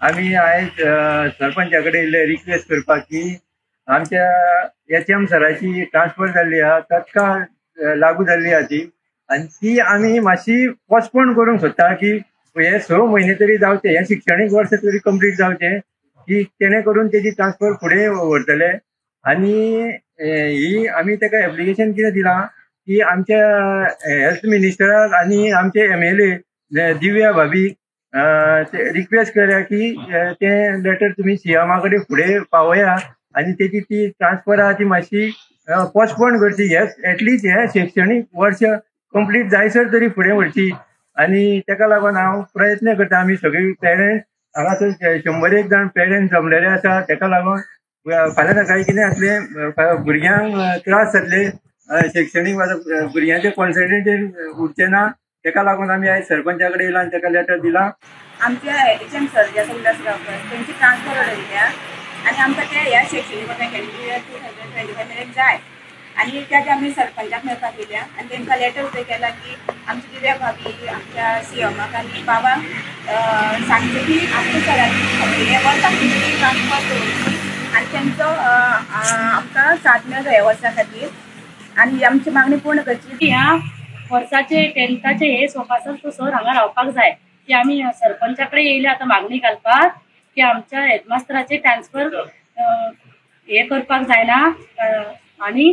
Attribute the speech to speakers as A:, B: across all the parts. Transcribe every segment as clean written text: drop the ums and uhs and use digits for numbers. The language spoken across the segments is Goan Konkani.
A: आमी आयज सरपंचा कडेन इल्ले रिक्वेस्ट करपाक की आमच्या एच एम सराची ट्रान्सफर जाल्ली आहा, तत्काळ लागू जाल्ली आहा ती, आनी ती आमी मातशी पोस्टपोन करूंक सोदता की हे 6 म्हयने तरी जावचे, हे शिक्षणीक वर्स तरी कंप्लीट जावचे की तेणे करून तेजी ट्रान्सफर फुडें व्हरतले. आनी ही आमी तेका एप्लिकेशन कितें दिलां की आमच्या हेल्थ मिनिस्टराक आनी आमचे एमएलए दिव्या भाभी रिक्वेस्ट करूया की तें लेटर तुमी सीएमा कडेन फुडें पावया आनी तेजी ती ट्रान्सफर आहा ती मातशी पोस्टपोन करची, हे एटलिस्ट हे शिक्षणीक वर्स कंप्लीट जायसर तरी फुडें व्हरची. आनी तेका लागून हांव प्रयत्न करता. आमी सगळी पेरंट्स हांगासर 100 जाण पेरंट्स जमलेले आसा, तेका लागून फाल्यां सकाळीं कितें जातलें, भुरग्यांक त्रास जातले, शिक्षणीक भुरग्यांचें कॉन्सन्ट्रेशन उरचें ना. तेका लागून आमी आयज सरपंचा कडेन येयला आनी तेका लेटर दिलां.
B: आमच्या एच एम सर जे आसा उल्हास गांवकर तेंची ट्रान्सफर ऑर्डर दिल्या आनी आमकां ते ह्या शैक्षणीक वर्सा एकेडमीक इयर 2025 मेरेन जाय आनी त्या आमी सरपंचाक मेळपाक येयल्या आनी तेंकां लेटर सुद्दां केला की आमची दिव्या भाभी आमच्या सीएमाक आनी बाबांक सांगचें की आमच्या सरांची हे वर्सा ट्रान्सफर दवरची आनी तेंचो आमकां साथ मेळचो ह्या वर्सा खातीर आनी आमची मागणी पूर्ण करची.
C: ह्या वर्साचे टेंथाचे हे सोंपासर तो सर हांगा रावपाक जाय की आमी सरपंचा कडेन येयल्या आतां मागणी घालपाक की आमच्या हेडमास्टराचे ट्रान्सफर हे करपाक जायना आनी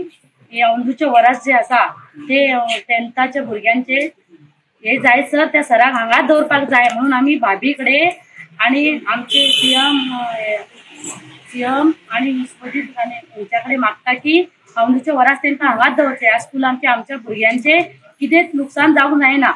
C: हे अंदूचे वरस जे आसा ते टेंथाच्या भुरग्यांचे हे जाय सर त्या सराक हांगाच दवरपाक जाय म्हणून आमी भाभी कडेन आनी आमचे सीएम आनी विश्वजीत राणे हेंच्या कडेन मागता की अंदूचे वरस तेंकां हांगाच दवरचें. ह्या स्कुलान की आमच्या भुरग्यांचे कितेंच नुकसान जावंक जायना.